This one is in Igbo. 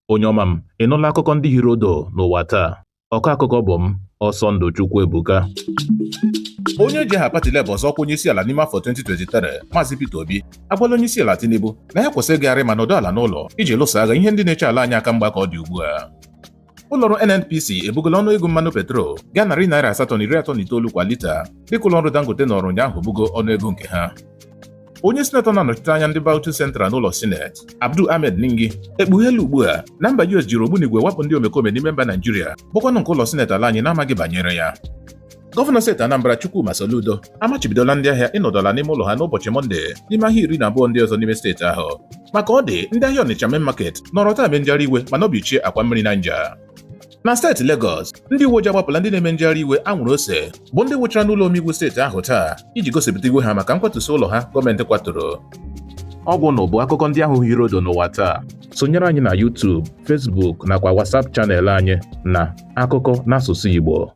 Onye ọma m, ị nụla akụkọ ndị hiri odo n'ụwa taa? Ọkọ akụkọ bụ m, Ọsọndụ Chukwuebuka. Onye ji aha pati Labour zọọ ọkwa onyeisiala n'ime afọ 2023, Maazị Peter Obi, agwala onyeisiala Tinubu na ya kwesịrị ịgagharị ma nọdụ ala n'ụlọ iji lụso agha ihe ndị na-eche ala anyị aka mgba ka ọ dị ugbu a. Ụlọọrụ NNPC ebugala ọnụego mmanụ petrol gaa ₦839 kwa lita, dịka ụlọọrụ Dangote nọrọ ụnyaahụ bugo ọnụego nke ha. Onye sinetọ na-anọchite anya ndị Bauchi Central n'ụlọ Sineti, Abdul Ahmed Ningi, ekpugheela ugbu a na mba US jiri ogbunigwe wakpo ndị omekome n'ime mba Naijiria, bụkwanụ nke ụlọ Sineti ala anyị na-amaghị banyere ya. Gọvanọ steeti Anambra, Chukwuma Soludo, amachibidola ndị ahịa ịnọdụ ala n'ime ụlọ ha n'ụbọchị Mọnde n'ime ahịa 12 ndị ọzọ n'ime steeti ahụ. Maka ọ dị, ndị ahịa Ọnịcha Main Market nọrọ taa mee njegharị iwe ma nọbichie akwa mmiri Niger. Na steeti Legọs, ndị uwe ojii agbapụla ndị na-eme njegharị iwe anwụrụ ose, bụ ndị wụchara n'ụlọ omeiwu steeti ahụ taa iji gosipụta iwe ha maka nkwatusi ụlọ ha gọọmenti kwaturu. Ọ gwụ na bụ akụkọ ndị ahụ hiri odo n'ụwa taa. Sonyere anyị na YouTube, Facebook nakwa WhatsApp channel anyị na Akụkọ n'asụsụ Igbo.